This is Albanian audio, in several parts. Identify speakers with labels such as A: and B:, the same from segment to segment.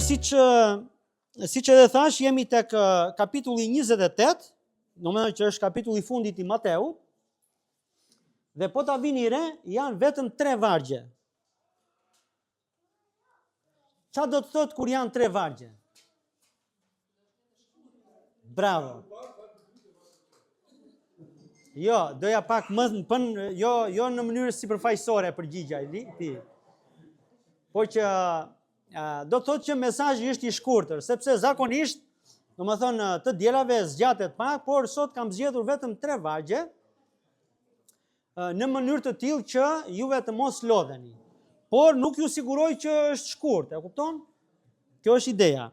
A: siç siç edhe thashë, jemi tek kapitulli 28, domethënë që është kapitulli i fundit i Mateut. Dhe po ta vini re, janë vetëm tre vargje. Ça do të thotë kur janë tre vargje? Bravo. Jo, doja pak më pën, jo, jo në mënyrë sipërfaqësore përgjigja i ti. Po që do të thotë që mesazhi është i shkurtër, sepse zakonisht, domethënë, të dielave zgjatet pak, por sot kam zgjedhur vetëm tre vargje, në mënyrë të tillë që juve të mos lodheni. Por nuk ju siguroj që është shkurt, e kupton? Kjo është ideja.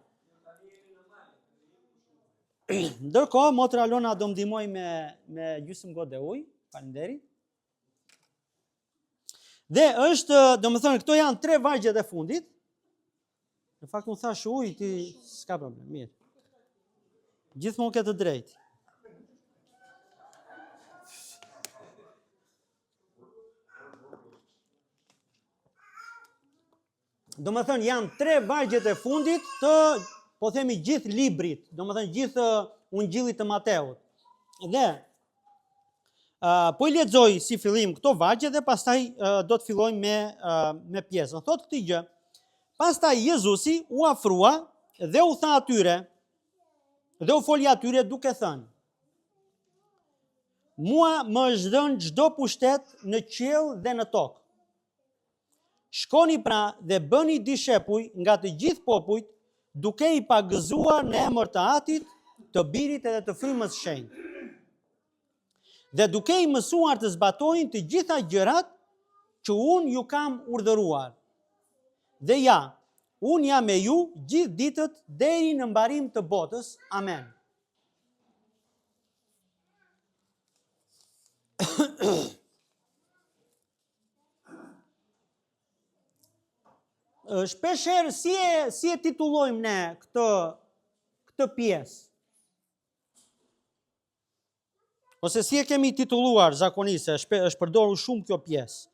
A: Ndërkohë, motra Alona do më ndihmojë me, me gjysmë gote ujë. Faleminderit. Dhe është, domethënë, këto janë tre vargjet e fundit. Në fakt unë thashë ujë, ti s'ka problem, mirë. Gjithmonë ke të drejtë. Domethënë, janë tre vargjet e fundit të, po themi, gjithë librit, domethënë, gjithë uh, ungjillit të Mateut. Dhe, uh, po i lexoj si fillim këto vargje dhe pastaj uh, do të fillojmë me, uh, me pjesën. Thotë këtë gjë, pastaj Jezusi u afrua dhe u tha atyre, dhe u foli atyre duke thënë, Mua më është dhënë çdo pushtet në qiell dhe në tokë. Shkoni pra dhe bëni dishepuj nga të gjithë popujt, duke i pagëzuar në emër të Atit, të Birit edhe të Frymës Shenjtë. Dhe duke i mësuar të zbatojnë të gjitha gjërat që unë ju kam urdhëruar. Dhe ja, unë jam me ju gjithë ditët deri në mbarim të botës. Amen. Shpeshherë si e si e titullojmë ne këtë këtë pjesë? Ose si e kemi titulluar zakonisht, se shpe, është përdorur shumë kjo pjesë.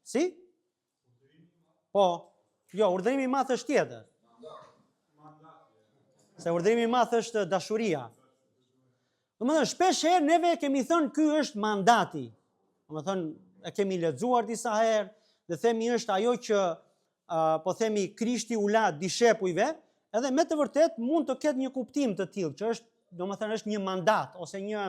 A: Si? Po, jo, urdhërimi i madh është tjetër. Se urdhërimi i madh është dashuria. Domethënë, shpesh herë neve kemi thënë ky është mandati. Domethënë, e kemi lexuar disa herë dhe themi është ajo që uh, po themi Krishti u la dishepujve, edhe me të vërtetë mund të ketë një kuptim të tillë, që është, domethënë, është një mandat ose një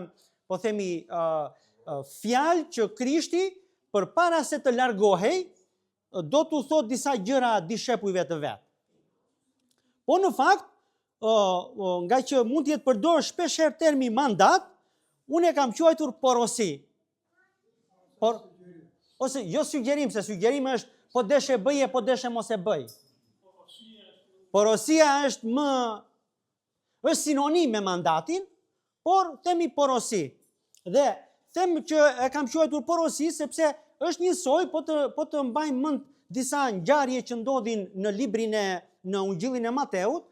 A: po themi uh, uh, fjalë që Krishti përpara se të largohej, do t'u thotë disa gjëra dishepujve të vet. Po në fakt, nga që mund të jetë përdorur shpesh herë termi mandat, unë e kam quajtur porosi. Por ose jo sugjerim, se sugjerim është po deshe bëje, po deshe mos e bëj. Porosia është më Është sinonim me mandatin, por themi porosi. Dhe them që e kam quajtur porosi sepse është njësoj po të po të mbajmë mend disa ngjarje që ndodhin në librin e në Ungjillin e Mateut,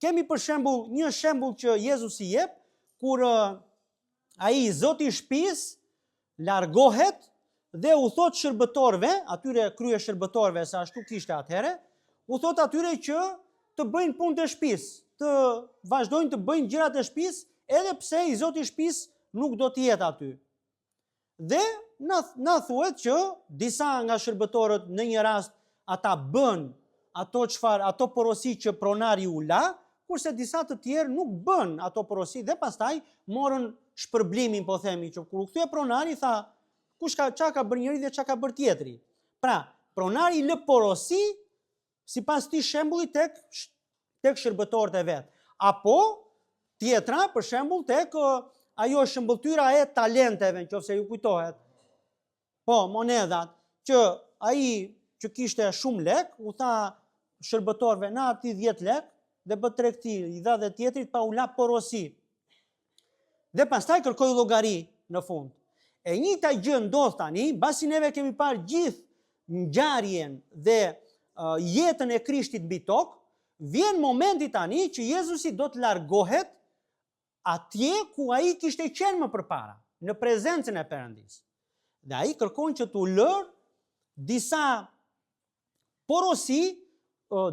A: kemi për shembull një shembull që Jezusi jep kur ai zoti i shtëpisë largohet dhe u thotë shërbëtorëve, atyre kryeshërbëtorëve se ashtu kishte atëherë, u thotë atyre që të bëjnë punët e shtëpisë, të vazhdojnë të bëjnë gjërat e shtëpisë, edhe pse i zoti i shtëpisë nuk do të jetë aty. Dhe na na thuhet që disa nga shërbëtorët në një rast ata bënë ato çfarë ato porosi që pronari u la, kurse disa të tjerë nuk bënë ato porosi dhe pastaj morën shpërblimin, po themi, që kur u kthye pronari tha, kush ka ça ka bërë njëri dhe ça ka bërë tjetri. Pra, pronari lë porosi sipas këtij shembulli tek tek shërbëtorët e vet. Apo tjetra, për shembull, tek ajo shëmbëlltyra e talenteve, në qoftë se ju kujtohet. Po, monedhat, që ai që kishte shumë lek, u tha shërbëtorëve, na atij 10 lek, dhe bë tregti, i dha dhe tjetrit pa u la porosi. Dhe pastaj kërkoi llogari në fund. E njëjta gjë ndodh tani, mbasi neve kemi parë gjithë ngjarjen dhe uh, jetën e Krishtit mbi tokë, vjen momenti tani që Jezusi do të largohet atje ku ai kishte qenë më përpara, në prezencën e Perëndisë. Dhe ai kërkon që t'u lërë disa porosi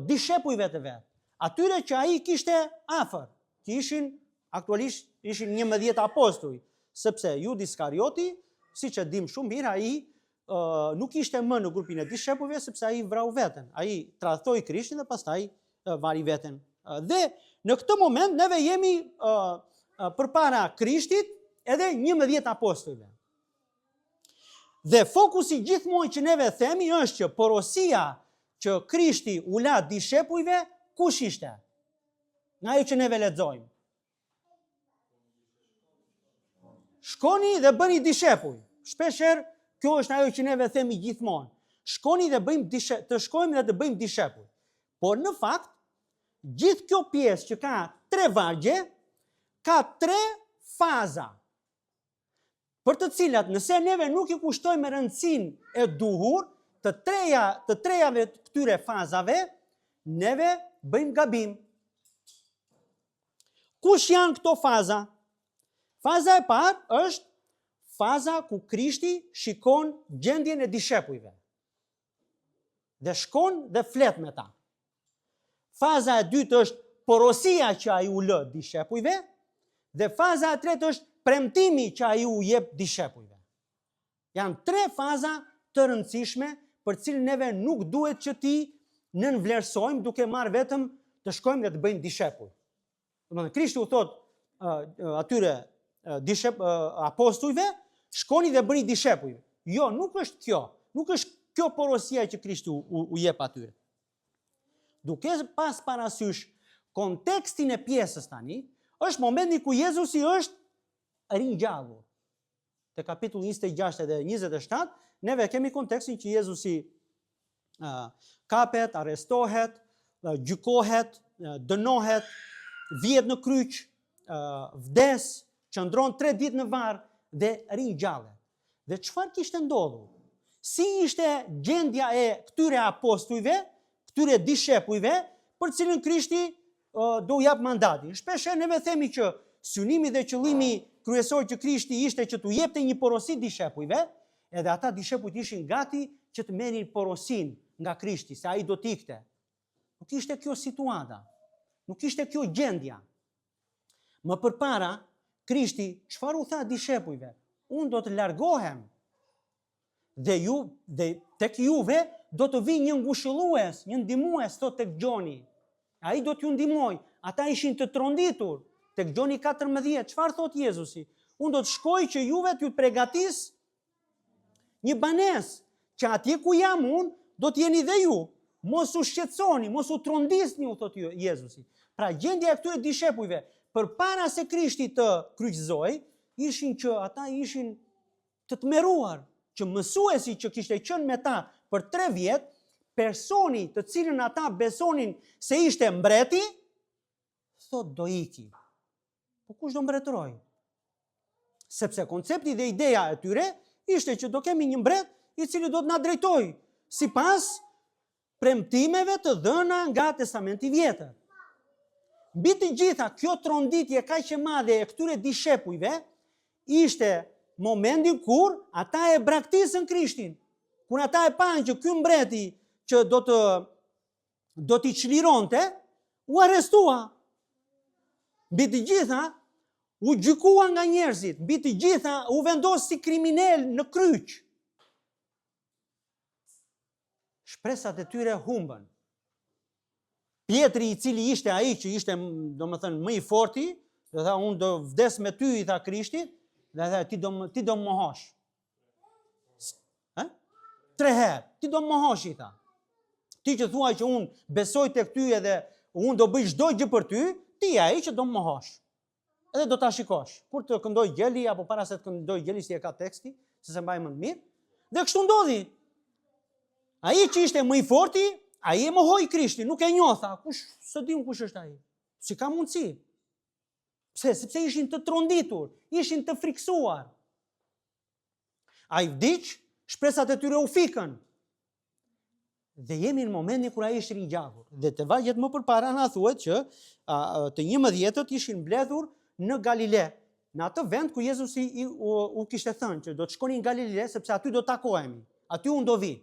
A: dishepujve të vet, atyre që ai kishte afër, që ishin aktualisht ishin 11 apostuj, sepse Judi Iskarioti, siç e dimë shumë mirë, ai uh, nuk ishte më në grupin e dishepujve sepse ai vrau veten. Ai tradhtoi Krishtin dhe pastaj uh, vari veten. Uh, dhe në këtë moment neve jemi uh, uh, përpara Krishtit edhe 11 apostujve. Dhe fokusi gjithmonë që neve themi është që porosia që Krishti u la dishepujve, kush ishte? Nga ajo që neve lexojmë. Shkoni dhe bëni dishepuj. Shpeshherë, kjo është ajo që neve themi gjithmonë. Shkoni dhe bëjmë dishe, të shkojmë dhe të bëjmë dishepuj. Por në fakt, gjithë kjo pjesë që ka tre vargje, ka tre faza. për të cilat nëse neve nuk i kushtojmë rëndësinë e duhur të treja, të trejave të këtyre fazave, neve bëjmë gabim. Kush janë këto faza? Faza e parë është faza ku Krishti shikon gjendjen e dishepujve. Dhe shkon dhe flet me ta. Faza e dytë është porosia që ai u lë dishepujve dhe faza e tretë është premtimi që ai u jep dishepujve. Janë tre faza të rëndësishme për të cilën neve nuk duhet që t'i nënvlerësojmë duke marrë vetëm të shkojmë dhe të bëjmë dishepuj. Domethënë Krishti u thotë uh, atyre uh, dishep, uh, apostujve, shkoni dhe bëni dishepuj. Jo, nuk është kjo. Nuk është kjo porosia që Krishti u, u, u jep atyre. Duke pas parasysh kontekstin e pjesës tani, është momenti ku Jezusi është ringjallur. Te kapitulli 26 dhe 27, neve kemi kontekstin që Jezusi uh, kapet, arrestohet, uh, gjykohet, uh, dënohet, vihet në kryq, uh, vdes, qëndron tre ditë në varr dhe ringjallet. Dhe çfarë kishte ndodhur? Si ishte gjendja e këtyre apostujve, këtyre dishepujve, për të cilën Krishti do u jap mandatin. Shpeshherë neve themi që synimi dhe qëllimi kryesor që Krishti ishte që t'u jepte një porosi dishepujve, edhe ata dishepujt ishin gati që të merrin porosinë nga Krishti, se ai do të ikte. Nuk ishte kjo situata. Nuk ishte kjo gjendja. Më përpara, Krishti çfarë u tha dishepujve? Unë do të largohem dhe ju dhe tek juve do të vijë një ngushëllues, një ndihmues thotë tek Gjoni. Ai do t'ju ndihmojë. Ata ishin të tronditur. Tek Gjoni 14, çfarë thotë Jezusi? Unë do të shkoj që juve t'ju pregatis Një banesë që atje ku jam unë, do të jeni dhe ju. Mos u shqetësoni, mos u trondisni, u thotë Jezusi. Pra gjendja e këtyre dishepujve, përpara se Krishti të kryqëzohej, ishin që ata ishin të tmerruar, që mësuesi që kishte qenë me ta për tre vjet, personi të cilën ata besonin se ishte mbreti, sot do iki. Po kush do mbretërojë? Sepse koncepti dhe ideja e tyre ishte që do kemi një mbret i cili do të na drejtojë sipas premtimeve të dhëna nga Testamenti i Vjetër. Mbi të gjitha, kjo tronditje kaq e madhe e këtyre dishepujve ishte momentin kur ata e braktisën Krishtin. Kur ata e panë që ky mbreti që do të do t'i çlironte, u arrestua. Mbi të gjitha, u gjykua nga njerëzit, mbi të gjitha, u vendos si kriminel në kryq. Shpresat e tyre humbën. Pjetri i cili ishte ai që ishte, domethënë, më i forti, dhe tha, unë do vdes me ty, i tha Krishtit, dhe tha, ti do, ti do mohosh. Ha? Tre herë, ti do mohosh, i tha. Ti që thua që unë besoj tek ty edhe unë do bëj çdo gjë për ty, ti je ai që do mohosh. Edhe do ta shikosh. Kur të këndojë gjeli apo para se të këndojë gjeli si e ka teksti, se s'e mbaj mend mirë. Dhe kështu ndodhi. Ai që ishte më i forti, ai e mohoi Krishtin, nuk e njoh, tha, kush s'e di unë kush është ai. Si ka mundësi? Pse? Sepse ishin të tronditur, ishin të frikësuar. Ai vdiq, shpresat e tyre u fikën. Dhe jemi në momentin kur ai është ringjallur. Dhe te vargjet më përpara na thuhet që a, të njëmbëdhjetët ishin mbledhur në Galile, në atë vend ku Jezusi i, u, u kishte thënë që do të shkoni në Galile sepse aty do takohemi. Aty unë do vi.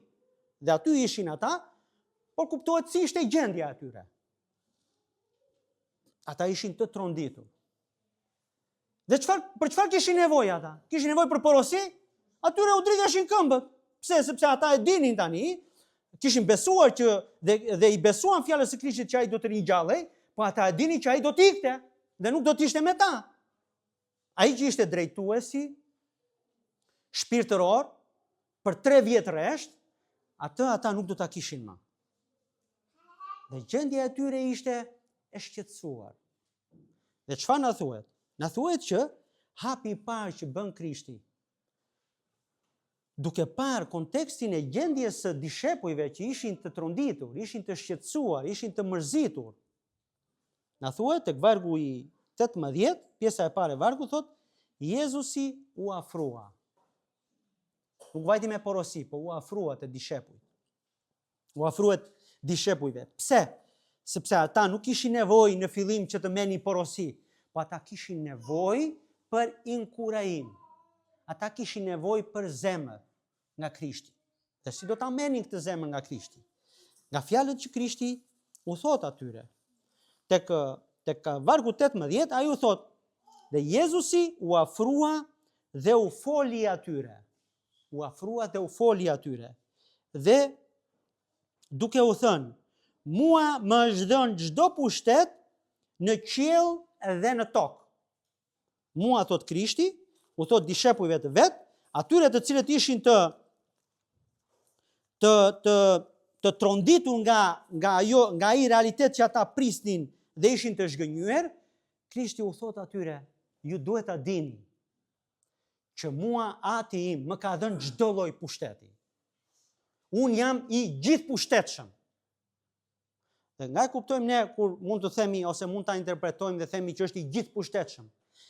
A: Dhe aty ishin ata. Por kuptohet si ishte gjendja e tyre. Ata ishin të tronditur. Dhe çfarë për çfarë kishin nevojë ata? Kishin nevojë për porosi? Atyre u dridheshin këmbët. Pse? Sepse ata e dinin tani, kishin besuar që dhe, dhe i besuan fjalës së Krishtit që ai do të ringjallej, po ata e dinin që ai do të ikte dhe nuk do të ishte me ta. Ai që ishte drejtuesi shpirtëror për tre vjet rresht, atë ata nuk do ta kishin më. Dhe gjendja e tyre ishte e shqetësuar. Dhe çfarë na thuhet? Na thuhet që hapi i parë që bën Krishti, duke parë kontekstin e gjendjes së dishepujve që ishin të tronditur, ishin të shqetësuar, ishin të mërzitur. Na thuhet tek vargu i 18, pjesa e parë e vargut thotë Jezusi u afrua. Nuk vajti me porosi, po u afrua te dishepujt. U afrua dishepujve. Pse? Sepse ata nuk kishin nevojë në fillim që të merrnin porosi, po ata kishin nevojë për inkurajim. Ata kishin nevojë për zemër nga Krishti. Dhe si do ta merrnin këtë zemër nga Krishti? Nga fjalët që Krishti u thotë atyre. Tek tek vargu 18 ai u thotë dhe Jezusi u afrua dhe u foli atyre. U afrua dhe u foli atyre. Dhe duke u thënë, mua më është dhënë çdo pushtet në qiell dhe në tokë. Mua thotë Krishti, u thotë dishepujve të vet, atyre të cilët ishin të të të të tronditur nga nga ajo nga ai realitet që ata prisnin dhe ishin të zhgënjyer, Krishti u thotë atyre, ju duhet ta dini që mua ati im më ka dhënë çdo lloj pushteti. Unë jam i gjithëpushtetshëm. Dhe nga e kuptojmë ne kur mund të themi ose mund ta interpretojmë dhe themi që është i gjithëpushtetshëm.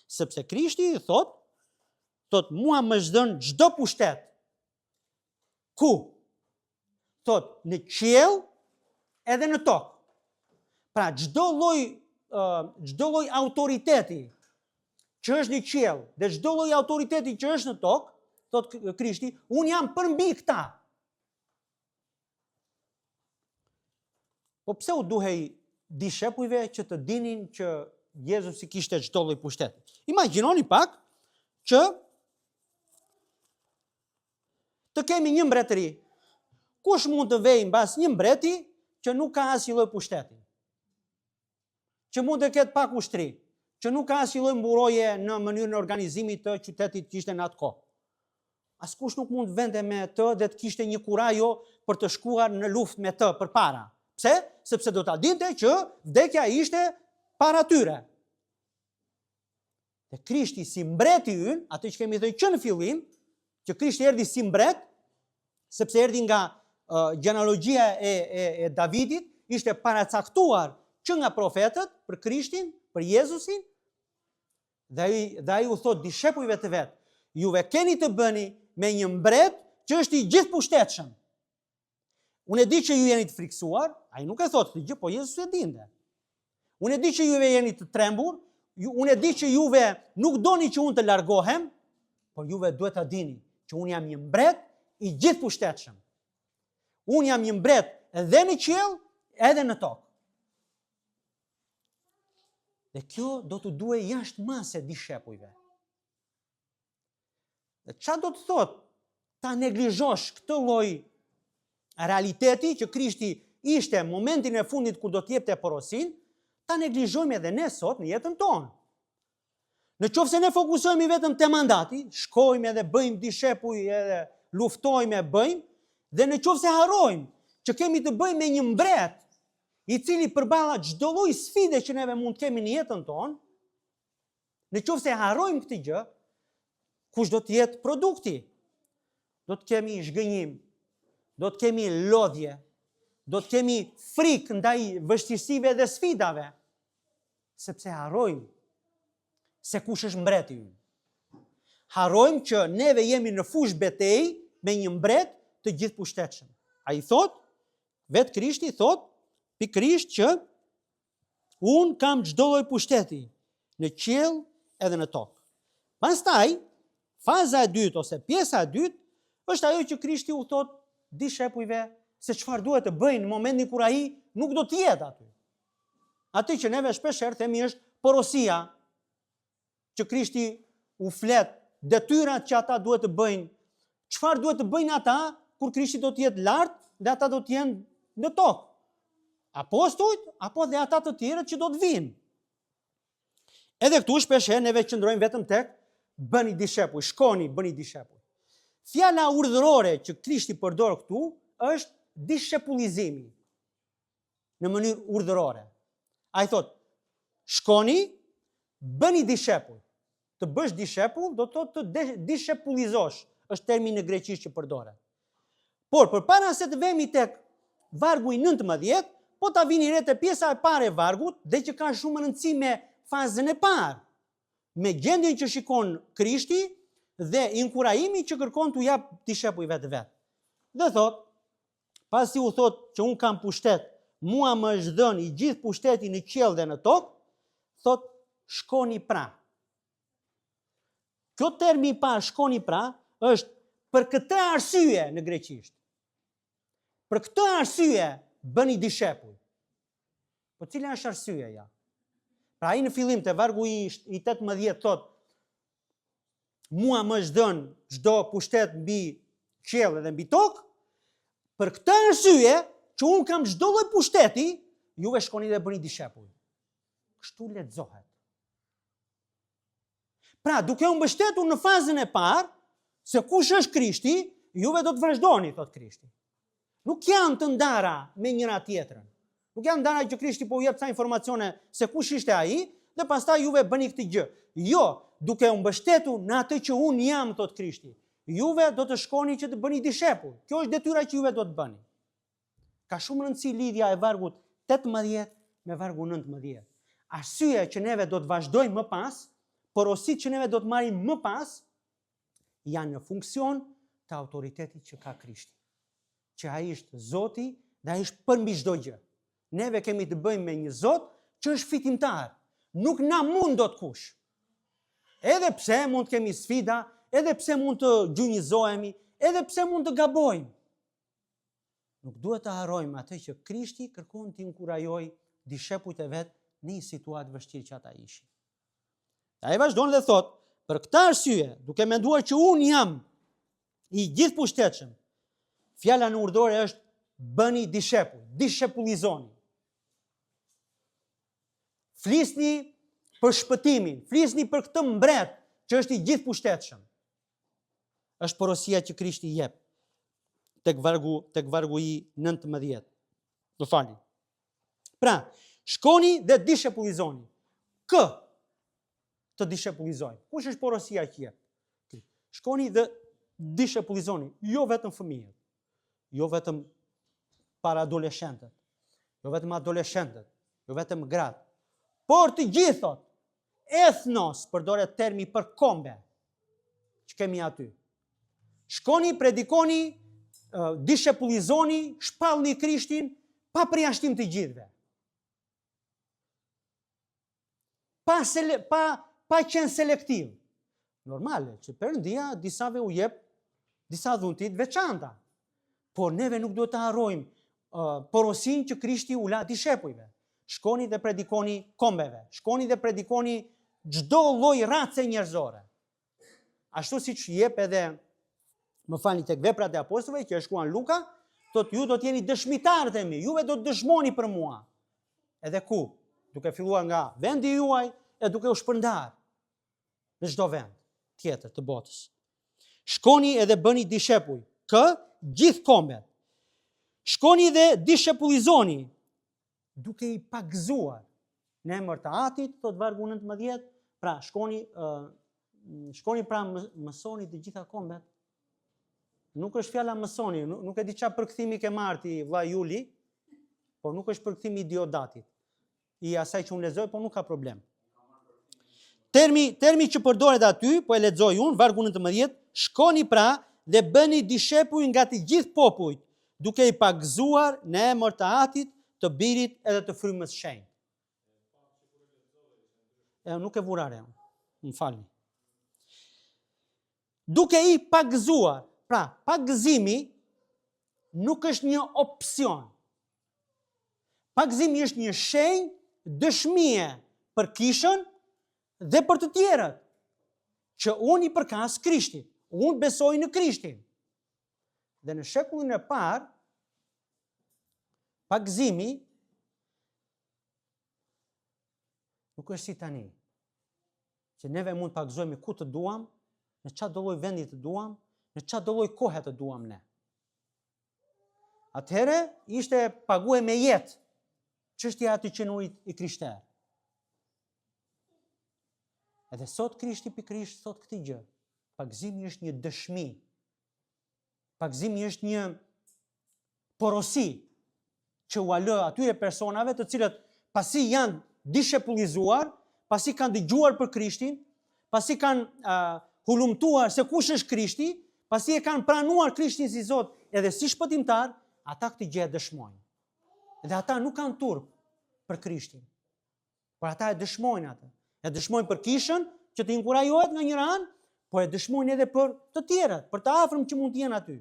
A: Sepse Krishti i thotë, thotë mua më është dhënë çdo pushtet. Ku? Thotë në qiell edhe në tokë. Pra çdo lloj çdo lloj autoriteti që është në qiell dhe çdo lloj autoriteti që është në tokë, thotë Krishti, unë jam përmbi këta. Po pse u duhej dishepujve që të dinin që Jezusi kishte çdo lloj pushteti? Imagjinoni pak që të kemi një mbretëri. Kush mund të vejë mbas një mbreti që nuk ka asnjë lloj pushteti? Që mund të ketë pak ushtri, që nuk ka asnjë lloj mburoje në mënyrën e organizimit të qytetit që ishte në atë kohë. Askush nuk mund të vente me të dhe të kishte një kurajo për të shkuar në luftë me të përpara. Pse? Sepse do ta dinte që vdekja ishte para tyre. Dhe Krishti si mbreti ynë, atë që kemi thënë që në fillim, që Krishti erdhi si mbret, sepse erdhi nga uh, gjenealogjia e, e, e Davidit, ishte paracaktuar që nga profetët për Krishtin, për Jezusin, dhe ai, dhe ai u thotë dishepujve të vet, juve keni të bëni me një mbret që është i gjithëpushtetshëm. Unë e di që ju jeni të frikësuar, ai nuk e thotë këtë gjë, po Jezusi e dinte. Unë e di që juve jeni të trembur, ju, unë e di që juve nuk doni që unë të largohem, por juve duhet ta dini që unë jam një mbret i gjithëpushtetshëm. Unë jam një mbret edhe në qiell, edhe në tokë. Dhe kjo do t'u duhej jashtë mase dishepujve. Dhe ça do të thotë ta neglizhosh këtë lloj realiteti që Krishti ishte momentin e fundit kur do të jepte porosinë, ta neglizhojmë edhe ne sot në jetën tonë. Në qoftë se ne fokusohemi vetëm te mandati, shkojmë edhe bëjmë dishepuj edhe luftojmë e bëjmë, dhe në qoftë se harrojmë që kemi të bëjmë me një mbret, i cili përballë çdo lloj sfide që neve mund të kemi në jetën tonë, Në qoftë se harrojmë këtë gjë, kush do të jetë produkti? Do të kemi zhgënjim, do të kemi lodhje, do të kemi frikë ndaj vështirësive dhe sfidave, sepse harrojmë se kush është mbreti ynë. Harrojmë që neve jemi në fushëbetejë me një mbret të gjithëpushtetshëm. Ai thotë, vetë Krishti thotë, pikërisht që Unë kam çdo lloj pushteti në qiell edhe në tokë. Pastaj, faza e dytë ose pjesa e dytë është ajo që Krishti u thotë dishepujve se çfarë duhet të bëjnë në momentin kur ai nuk do të jetë aty. Atë që neve shpeshherë themi është porosia që Krishti u flet, detyrat që ata duhet të bëjnë, çfarë duhet të bëjnë ata kur Krishti do të jetë lart dhe ata do të jenë në tokë. Apostujt apo dhe ata të tjerët që do të vijnë. Edhe këtu shpeshherë neve qëndrojmë vetëm tek bëni dishepuj, shkoni bëni dishepuj. Fjala urdhërore që Krishti përdor këtu është dishepullizimi në mënyrë urdhërore. Ai thotë, shkoni, bëni dishepuj. Të bësh dishepull do të thotë të dishepullizosh, është termi në greqisht që përdoret. Por përpara se të vemi tek vargu i 19, po ta vini re te pjesa e parë e vargut dhe që ka shumë rëndësi me fazën e parë, me gjendjen që shikon Krishti dhe inkurajimin që kërkon t'u japë dishepujve të vet. Dhe thotë, pasi u thotë që unë kam pushtet, mua më është dhënë i gjithë pushteti në qiell dhe në tokë, thotë shkoni pra. Kjo termi i parë shkoni pra është për këtë arsye në greqisht. Për këtë arsye bëni dishepuj. Po cila është arsyeja? Pra ai në fillim te vargu i, i 18 thotë mua më është dhënë çdo pushtet mbi qiell edhe mbi tokë, për këtë arsye që unë kam çdo lloj pushteti, juve shkoni dhe bëni dishepuj. Kështu lexohet. Pra, duke u mbështetur në fazën e parë, se kush është Krishti, juve do të vazhdoni, thotë Krishti. Nuk janë të ndara me njëra tjetrën. Nuk janë ndara që Krishti po u jep ca informacione se kush ishte ai, dhe pastaj juve bëni këtë gjë. Jo, duke u mbështetur në atë që unë jam, thotë Krishti. Juve do të shkoni që të bëni dishepuj. Kjo është detyra që juve do të bëni. Ka shumë rëndësi lidhja e vargut 18 me vargun 19. Arsyeja që neve do të vazhdojmë më pas, porositë që neve do të marrim më pas, janë në funksion të autoritetit që ka Krishti. Që ai është Zoti dhe ai është përmbi çdo gjë. Neve kemi të bëjmë me një Zot që është fitimtar. Nuk na mund dot kush. Edhe pse mund të kemi sfida, edhe pse mund të gjunjëzohemi, edhe pse mund të gabojmë. Nuk duhet të harrojmë atë që Krishti kërkon t'i inkurajojë dishepujt e vet në një situatë të vështirë që ata ishin. Ai vazhdon dhe thotë, për këtë arsye, duke menduar që unë jam i gjithëpushtetshëm, fjala në urdhore është bëni dishepuj, dishepullizoni. Flisni për shpëtimin, flisni për këtë mbret që është i gjithëpushtetshëm. Është porosia që Krishti jep tek vargu tek vargu i 19. Më falni. Pra, shkoni dhe dishepullizoni. Kë të dishepullizojnë? Kush është porosia që jep? Shkoni dhe dishepullizoni, jo vetëm fëmijët, jo vetëm paraadoleshentët, jo vetëm adoleshentët, jo vetëm gratë, por të gjithë thotë, Ethnos përdoret termi për kombe që kemi aty. Shkoni, predikoni, dishepullizoni, shpallni Krishtin pa përjashtim të gjithëve. Pa, sele, pa, pa qenë selektiv. Normale, që Perëndia disave u jep disa dhunti të veçanta. Por neve nuk duhet të harrojmë uh, porosinë që Krishti u la dishepujve. Shkoni dhe predikoni kombeve, shkoni dhe predikoni çdo lloj race njerëzore. Ashtu siç jep edhe më falni tek veprat e apostujve që e shkruan Luka, thotë ju do të jeni dëshmitarët e mi, juve do të dëshmoni për mua. Edhe ku? Duke filluar nga vendi juaj e duke u shpërndarë në çdo vend tjetër të botës. Shkoni edhe bëni dishepuj, kë? Gjithë kombet. Shkoni dhe dishepullizoni, duke i pagëzuar në emër të Atit, thotë vargu 19, pra shkoni uh, shkoni pra mësoni të gjitha kombet. Nuk është fjala mësoni, nuk, nuk e di çfarë përkthimi ke marrë ti vlla Juli, por nuk është përkthimi i Diodatit. I asaj që unë lexoj, por nuk ka problem. Termi, termi që përdoret aty, po e lexoj unë, vargu 19, shkoni pra dhe bëni dishepuj nga të gjithë popujt, duke i pagëzuar në emër të Atit, të Birit edhe të Frymës Shenjtë. E nuk e vura re, më falni. Duke i pagëzuar, pra pagëzimi nuk është një opsion. Pagëzimi është një shenjë dëshmie për kishën dhe për të tjerët, që unë i përkas Krishtit, unë besoj në Krishtin. Dhe në shekullin e parë, pagëzimi nuk është si tani, që neve mund të pagëzohemi ku të duam, në ça do lloj vendi të duam, në ça do lloj kohe të duam ne. Atëherë ishte paguhej me jetë çështja e të qenurit i krishterë. Edhe sot Krishti pikërisht thotë këtë gjë. Pagëzimi është një dëshmi. Pagëzimi është një porosi që ua lë atyre personave të cilët pasi janë dishepullizuar, pasi kanë dëgjuar për Krishtin, pasi kanë uh, hulumtuar se kush është Krishti, pasi e kanë pranuar Krishtin si Zot edhe si shpëtimtar, ata këtë gjë e dëshmojnë. Dhe ata nuk kanë turp për Krishtin. Por ata e dëshmojnë atë. E dëshmojnë për kishën që të inkurajohet nga njëra anë, por e dëshmojnë edhe për të tjerët, për të afërm që mund të jenë aty,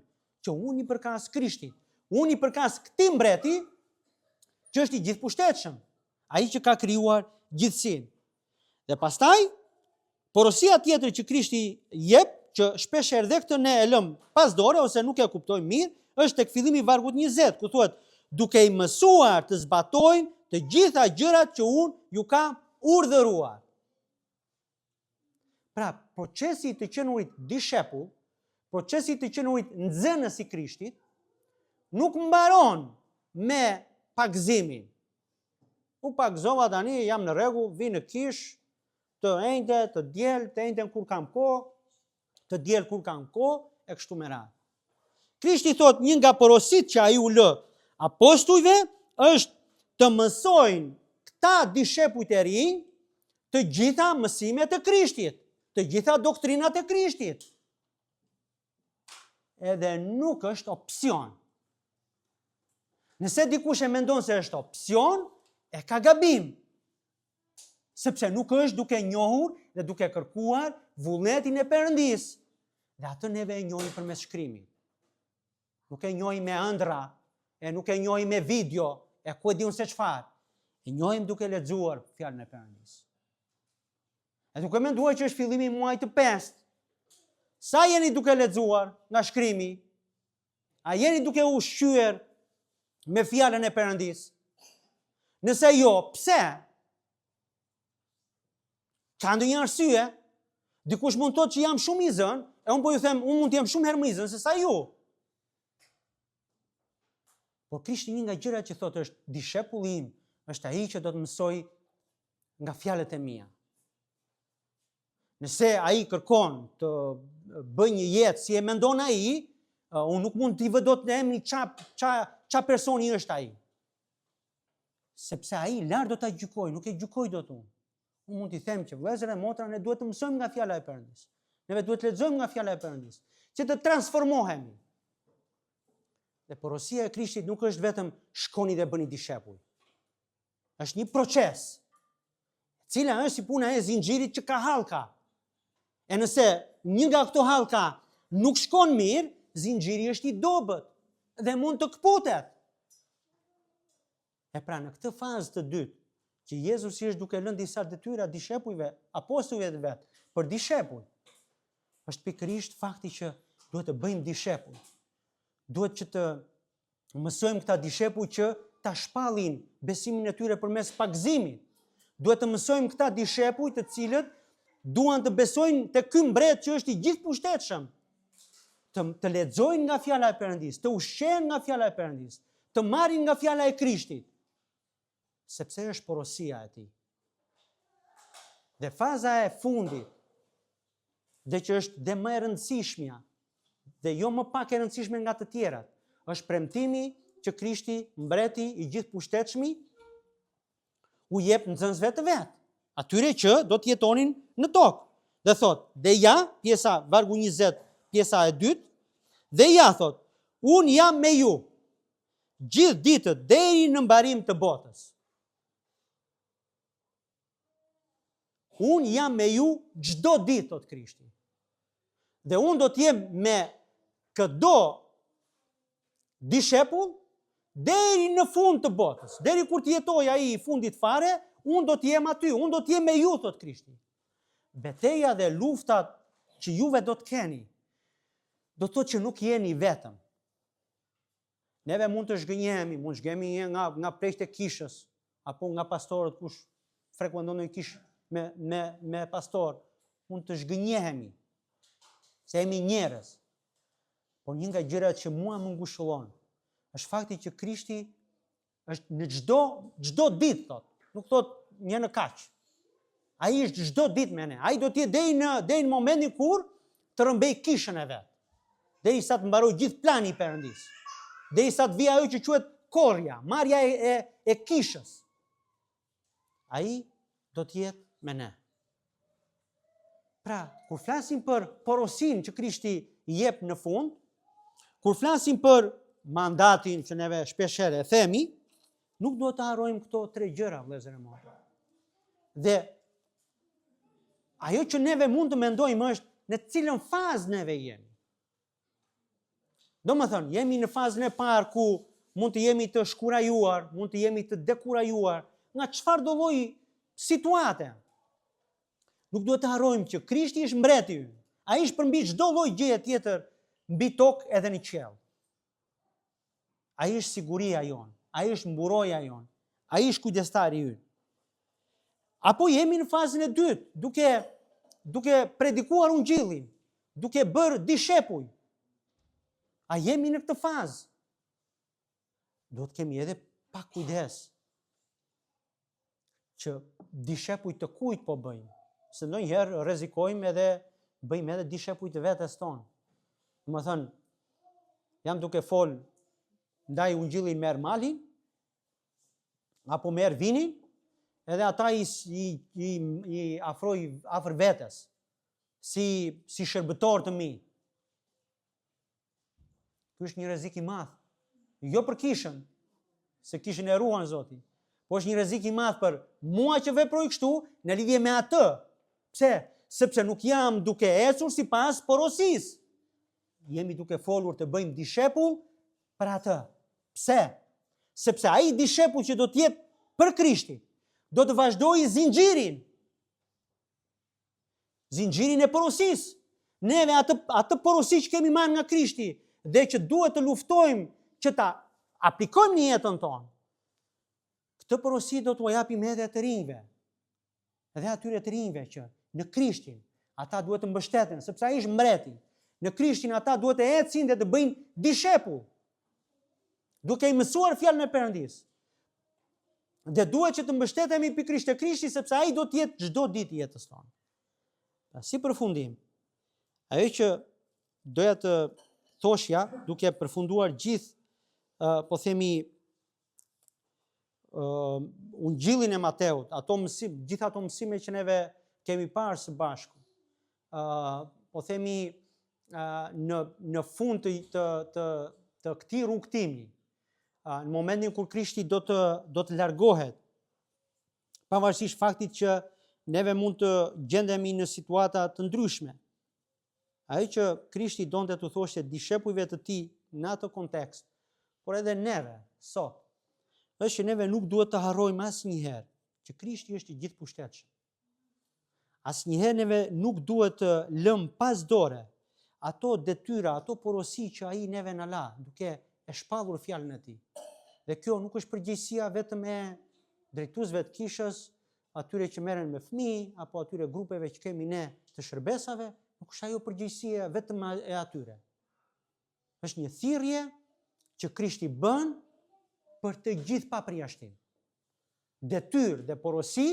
A: që unë i përkas Krishtit, unë i përkas këtij mbreti që është i gjithëpushtetshëm, ai që ka krijuar gjithësinë. Dhe pastaj porosia tjetër që Krishti jep, që shpesh herë dhe këtë ne e lëmë pas dore ose nuk e kuptojmë mirë, është tek fillimi i vargut 20, ku thuhet duke i mësuar të zbatojnë të gjitha gjërat që unë ju kam urdhëruar. Pra, procesi i të qenurit dishepull, procesi i të qenurit nxënës i Krishtit, nuk mbaron me pagëzimin. U pagëzova tani, jam në rregull, vij në kishë, të enjte, të diel, të enjten kur kam kohë, të diel kur kam kohë, e kështu me radhë. Krishti thotë një nga porositë që ai u lë apostujve është të mësojnë këta dishepujt e rinj të gjitha mësimet e Krishtit, të gjitha doktrinat e Krishtit. Edhe nuk është opsion. Nëse dikush e mendon se është opsion, e ka gabim. Sepse nuk është duke njohur dhe duke kërkuar vullnetin e Perëndisë. Dhe atë neve e njohim përmes shkrimit. Nuk e njohim me ëndrra, e nuk e njohim me video, e ku e di unë se çfarë. E njohim duke lexuar fjalën e Perëndisë. E duke menduar që është fillimi i muajit të pestë. Sa jeni duke lexuar nga shkrimi? A jeni duke u ushqyer me fjalën e Perëndisë? Nëse jo, pse? Ka ndonjë arsye? Dikush mund të thotë që jam shumë i zënë, e unë po ju them, unë mund të jem shumë herë më i zënë se sa ju. Por Krishti një nga gjërat që thotë është dishepulli im, është ai që do të mësojë nga fjalët e mia. Nëse ai kërkon të bëjë një jetë si e mendon ai, unë nuk mund t'i vë dot në emrin ça ça ça personi është ai. Sepse ai lart do ta gjykojë, nuk e gjykoj dot unë. Unë mund t'i them që vëllezër e motra ne duhet të mësojmë nga fjala e Perëndisë. Neve duhet të lexojmë nga fjala e Perëndisë, që të transformohemi. Dhe porosia e Krishtit nuk është vetëm shkoni dhe bëni dishepuj. Është një proces, cila është si puna e zinxhirit që ka hallka. E nëse një nga këto hallka nuk shkon mirë, zinxhiri është i dobët dhe mund të këputet. E pra në këtë fazë të dytë, që Jezusi është duke lënë disa detyra dishepujve, apostujve të vet, për dishepuj, është pikërisht fakti që duhet të bëjmë dishepuj. Duhet që të mësojmë këta dishepuj që ta shpallin besimin e tyre përmes pagëzimit. Duhet të mësojmë këta dishepuj të cilët duan të besojnë te ky mbret që është i gjithëpushtetshëm. Të, të lexojnë nga fjala e Perëndisë, të ushqehen nga fjala e Perëndisë, të marrin nga fjala e Krishtit, sepse është porosia e tij. Dhe faza e fundit, dhe që është dhe më e rëndësishmja, dhe jo më pak e rëndësishme nga të tjerat, është premtimi që Krishti, mbreti i gjithëpushtetshmi, u jep nxënësve të vet, atyre që do të jetonin në tokë. Dhe thotë, dhe ja, pjesa vargu 20, pjesa e dytë, dhe ja thotë, unë jam me ju gjithë ditët deri në mbarim të botës. Unë jam me ju çdo ditë, thotë Krishti. Dhe unë do të jem me këdo. dishepull deri në fund të botës. Deri kur të jetojë ai i fundit fare, unë do të jem aty, unë do të jem me ju, thotë Krishti. Beteja dhe lufta që juve do të keni, do të thotë që nuk jeni vetëm. Neve mund të zhgënjehemi, mund të zhgënjehemi një nga nga pleqtë e kishës apo nga pastorët kush frekuenton një kishë me me me pastor, mund të zhgënjehemi. Se jemi njerëz. Por një nga gjërat që mua më ngushëllon është fakti që Krishti është në çdo çdo ditë thot, nuk thot një në kaq. Ai është çdo ditë me ne. Ai do të jetë deri në deri në momentin kur të rrëmbej kishën e vet. Derisa të mbarojë gjithë plani i Perëndisë. Derisa të vijë ajo që quhet korrja, marrja e, e, e kishës. Ai do të jetë me ne. Pra, kur flasim për porosinë që Krishti jep në fund, kur flasim për mandatin që neve shpeshherë e themi, nuk duhet të harrojmë këto tre gjëra, vëllezër e motra. Dhe ajo që neve mund të mendojmë është në cilën fazë neve jemi. Domethënë, jemi në fazën e parë ku mund të jemi të shkurajuar, mund të jemi të dekurajuar, nga çfarëdo lloj situate. Nuk duhet të harrojmë që Krishti është mbreti ynë. Ai është përmbi çdo lloj gjëje tjetër mbi tokë edhe në qiell. Ai është siguria jonë, ai është mburoja jonë, ai është kujdestari ynë. Apo jemi në fazën e dytë, duke duke predikuar ungjillin, duke bërë dishepuj. A jemi në këtë fazë? Duhet të kemi edhe pak kujdes që dishepuj të kujt po bëjmë, se ndonjëherë rrezikojmë edhe bëjmë edhe dishepuj të vetes tonë. Domethënë, jam duke fol ndaj ungjillin merr malin, apo merr vinin, edhe ata i, i, i, i afroj afër vetes, si, si shërbëtor të mi. Ky është një rrezik i madh. Jo për kishën, se kishën e ruan Zoti, po është një rrezik i madh për mua që veproj kështu në lidhje me atë. Pse? Sepse nuk jam duke ecur sipas porosisë. Jemi duke folur të bëjmë dishepull për atë. Pse? Sepse ai dishepull që do të jetë për Krishtin, do të vazhdojë zinxhirin. Zinxhirin e porosisë. Neve atë atë porosi që kemi marrë nga Krishti dhe që duhet të luftojmë që ta aplikojmë në jetën tonë. Këtë porosi do t'ua japim edhe të rinjve. Edhe atyre të rinjve që në Krishtin ata duhet të mbështeten, sepse ai është mbreti. Në Krishtin ata duhet të ecin dhe të bëjnë dishepull. Duke i mësuar fjalën e Perëndisë. Dhe duhet që të mbështetemi pikërisht te Krishti sepse ai do të jetë çdo ditë i jetës tonë. Pra, si përfundim, ajo që doja të thoshja duke përfunduar gjithë uh, po themi uh, ungjillin e Mateut, ato mësim, gjithë ato mësime që neve kemi parë së bashku. Uh, po themi uh, në në fund të të të, të këtij rrugëtimi, në momentin kur Krishti do të do të largohet, pavarësisht faktit që neve mund të gjendemi në situata të ndryshme. Ajo që Krishti donte t'u thoshte dishepujve të tij në atë kontekst, por edhe neve sot, është që neve nuk duhet të harrojmë asnjëherë që Krishti është i gjithëpushtetshëm. Asnjëherë neve nuk duhet të lëmë pas dore ato detyra, ato porosi që ai neve na la, duke e shpallur fjalën e tij. Dhe kjo nuk është përgjegjësia vetëm e drejtuesve të kishës, atyre që merren me fëmijë apo atyre grupeve që kemi ne të shërbesave, nuk është ajo përgjegjësia vetëm e atyre. Është një thirrje që Krishti bën për të gjithë pa përjashtim. Detyrë dhe porosi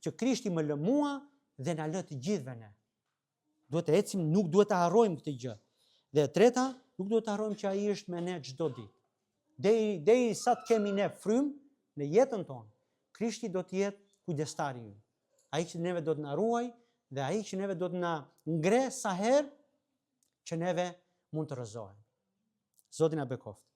A: që Krishti më lë mua dhe na lë të gjithëve ne. Duhet të ecim, nuk duhet ta harrojmë këtë gjë. Dhe e treta, nuk duhet të harrojmë që ai është me ne çdo ditë. Deri deri sa të kemi ne frymë në jetën tonë, Krishti do të jetë kujdestari ynë. Ai që neve do të na ruajë dhe ai që neve do të na ngre sa herë që neve mund të rrëzohemi. Zoti na bekoftë.